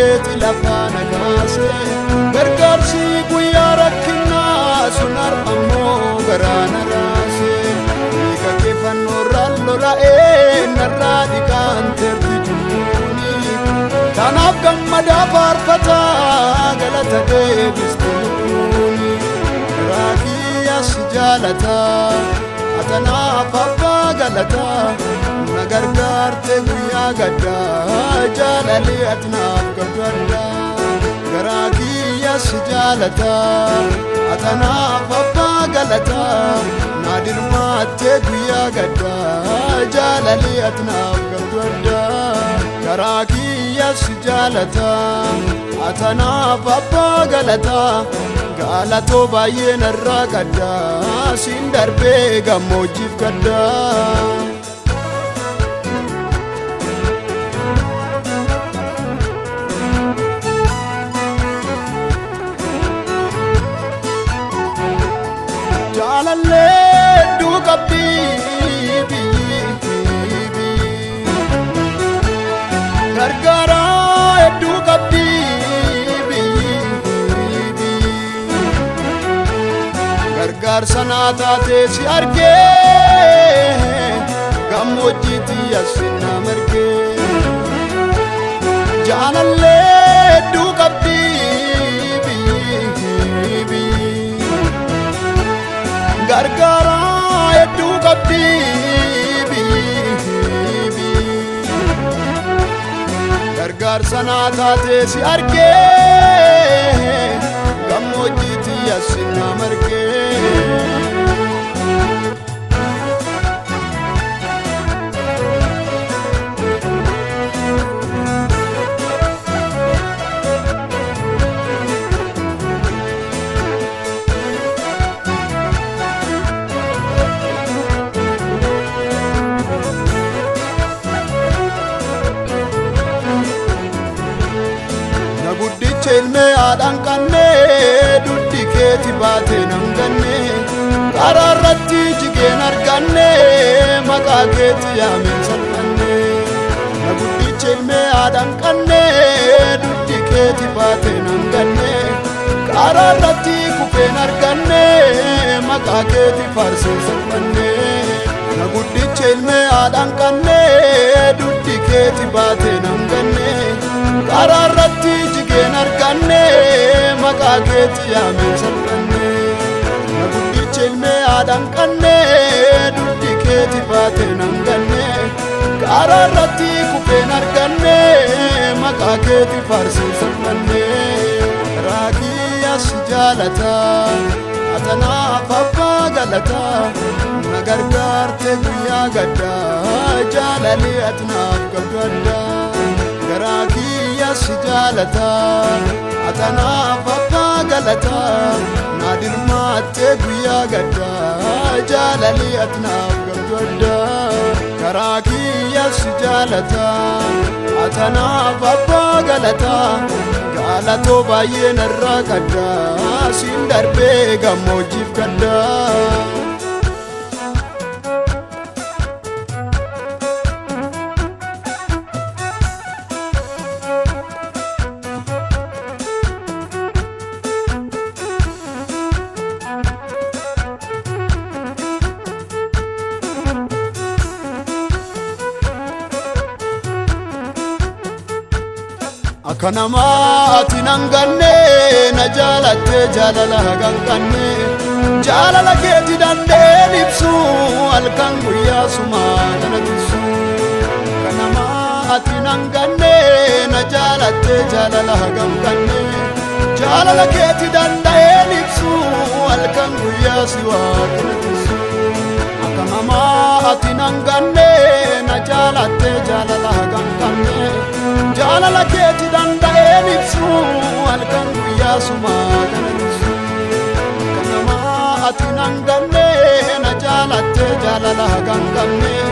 keeti lafaa na kaase gargaarsi guyyaa rakkinaa sun har'ammoo garaa na raase hiika kee fannoorraan lola'ee narraa dhiqaan teerti cubbuuni kanaaf gammadaa faarfataa galata deebiste lubbuuni garaa kiyya si jaalataa atanaaf abbaa galataa na gargaarte guyyaa gaddaa jaalalli ati naaf qabdu addaa garaa kiyya si jaalataa atanaaf abbaa galataa na dirmaatte guyyaa gaddaa jaalalli ati naaf qabdu addaa garaa kiyya si jaalataa atanaaf abbaa galataa galatoo baay'ee narraa gaddaa siin darbee gammoojjiif gaddaa. Jaalallee hedduu qabdi biyyi gargaaraa hedduu qabdi biyyi gargaarsa naa taatee si argee gammoojjiitti as na margee jaalallee hedduu qabdi biyyi gargaaraa hedduu qabdi biyyi gargaarsa naa taatee si argee gammoojjiitti as na margee. Guddicha ilmee haadhaan qannee duddi keeti baatee nan gannee karaa irratti jigeen argannee maqaa keeti yaameen salphannee na guddicha ilmee haadhaan qannee duddi keeti baatee nan gannee karaa irratti kufeen argannee maqaa keeti faarseen salphannee na guddicha ilmee haadhaan qannee duddi keeti baatee nan gannee karaa irratti jigeen argannee maqaa keeti yaameen salphannee na guddicha ilmee haadhaan qannee duddi keeti baatee nan gannee karaa irratti kufeen argannee maqaa keeti faarseen salphannee garaa kiyya si jaalataa atanaaf abbaa galataa na gargaarte guyyaa gaddaa jaalalli ati naaf qabdu addaa garaa kiyya si jaalataa atanaaf abbaa galataa na dirmaatte guyyaa gaddaa jaalalli ati naaf qabdu addaa garaa kiyya si jaalataa atanaaf abbaa galataa galatoo baay'ee narraa gaddaa siin darbee gammoojjiif gaddaa. Akka namaatti nan gannee na jaalattee jaalala hagan qannee jaalala keeti dandeen ibsu halkan guyyaa sumaa kana tiksu. Akka namaatti nan gannee na jaalattee jaalala hagan qannee jaalala keeti dandeen ibsu halkan guyyaa siwaa kana tiksu. Akka namaatti nan gannee na jaalattee jaalala hagan qannee jaalala keeti danda'een ibsu halkan guyyaa sumaa kana tiksu. Akka namaatti nan gannee na jaalattee jaalala hagan qabnee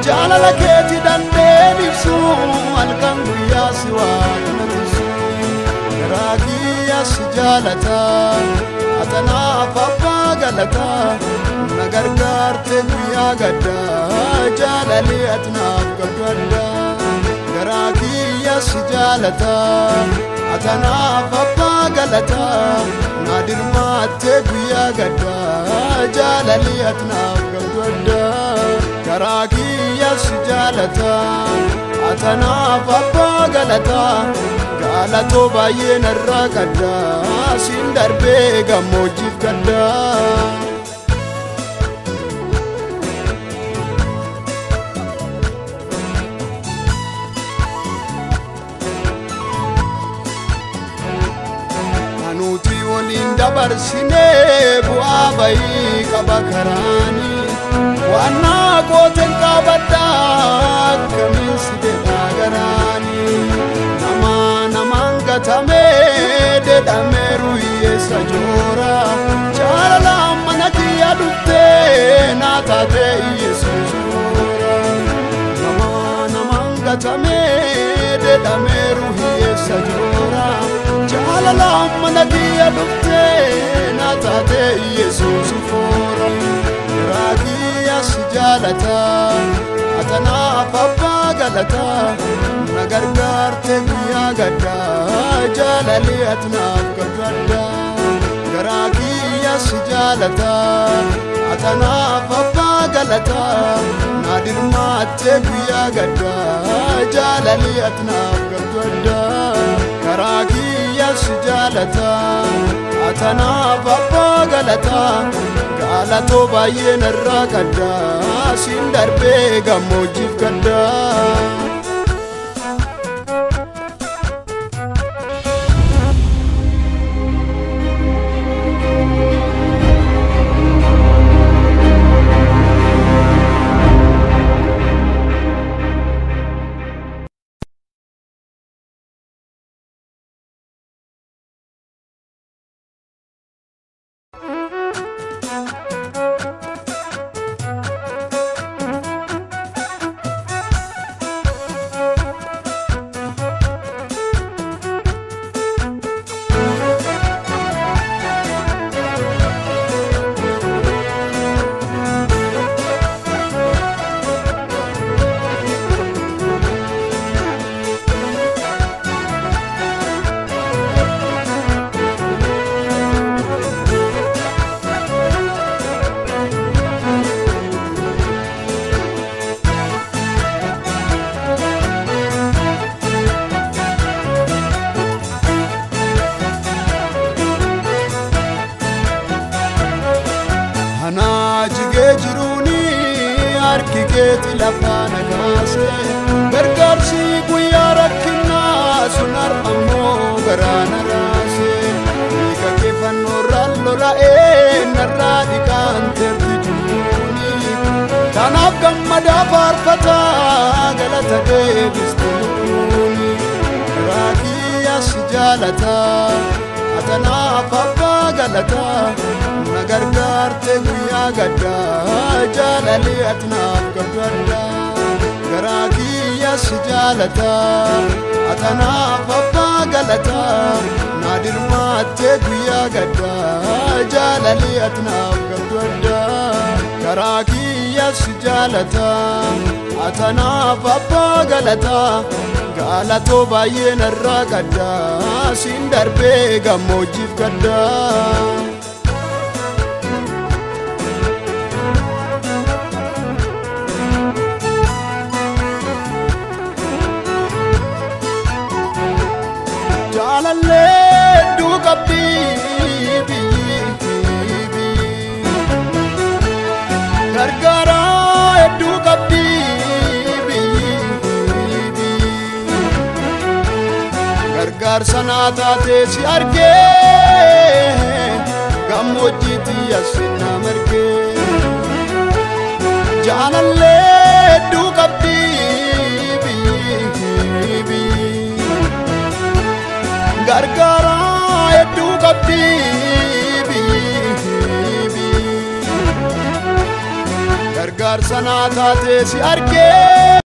jaalala keeti danda'een ibsu halkan guyyaa siwaa kana tiksu. Garaa kiyya si jaalataa atanaaf abbaa galataa na gargaarte guyyaa gaddaa jaalalli ati naaf qabdu addaa garaa kiyya si jaalata atanaaf abbaa galataa na dirmaattee guyyaa gaddaa jaalalli ati naaf qabdu addaa garaa kiyya si jaalata atanaaf abbaa galataa galatoo baay'ee narraa qaddaa siin darbee gammoojjiif gaddaa. Nuti waliin dabarsinee bu'aa bayii qaba karaanii waan naa gooteen qabaddaa akkamiin si dedhaa garaanii namaa namaan gatamee dedhameeru hiyyeessa joora jaalalaan mana kiyya dhuftee naa taatee hiyyeessuun soora namaa namaan gatamee dedhameeru hiyyeessa joora. Jaalala mana kiyya dhuftee na taatee Yesuus foora garaa kiyya si jaalata atanaaf abbaa galataa na gargaarte guyyaa gaddaa jaalalli ati naaf qabdu addaa garaa kiyya si jaalata atanaaf abbaa galataa na dirmaattee guyyaa gaddaa jaalalli ati naaf qabdu addaa garaa kiyya si jaalata atanaaf abbaa galataa galatoo baay'ee narraa qaddaa siin darbee gammoojjiif gaddaa. Gargaarsi guyyaa rakkinaa sun har'ammoo garaa na raase dhiiga kee fannoorraan lola'ee narraa dhiqaan teerti cubbuuni kanaaf gammadaa faarfataa galata deebiste lubbuuni garaa kiyya si jaalata atanaaf abbaa galataa na gargaarte guyyaa gaddaa jaalalli ati naaf qabdu addaa garaa kiyya si jaalata atanaaf abbaa galataa na dirmaattee guyyaa gaddaa jaalalli ati naaf qabdu addaa garaa kiyya si jaalata atanaaf abbaa galataa galatoo baay'ee narraa qaddaa siin darbee gammoojjiif gaddaa. Jaalallee hedduu qabdi biyyi gargaaraa hedduu qabdi biyyi gargaarsa naa taatee si argee gammoojjiitti as na margee jaalallee hedduu qabdi biyyi gargaaraa hedduu qabdi biyyi gargaarsa naa taatee si argee.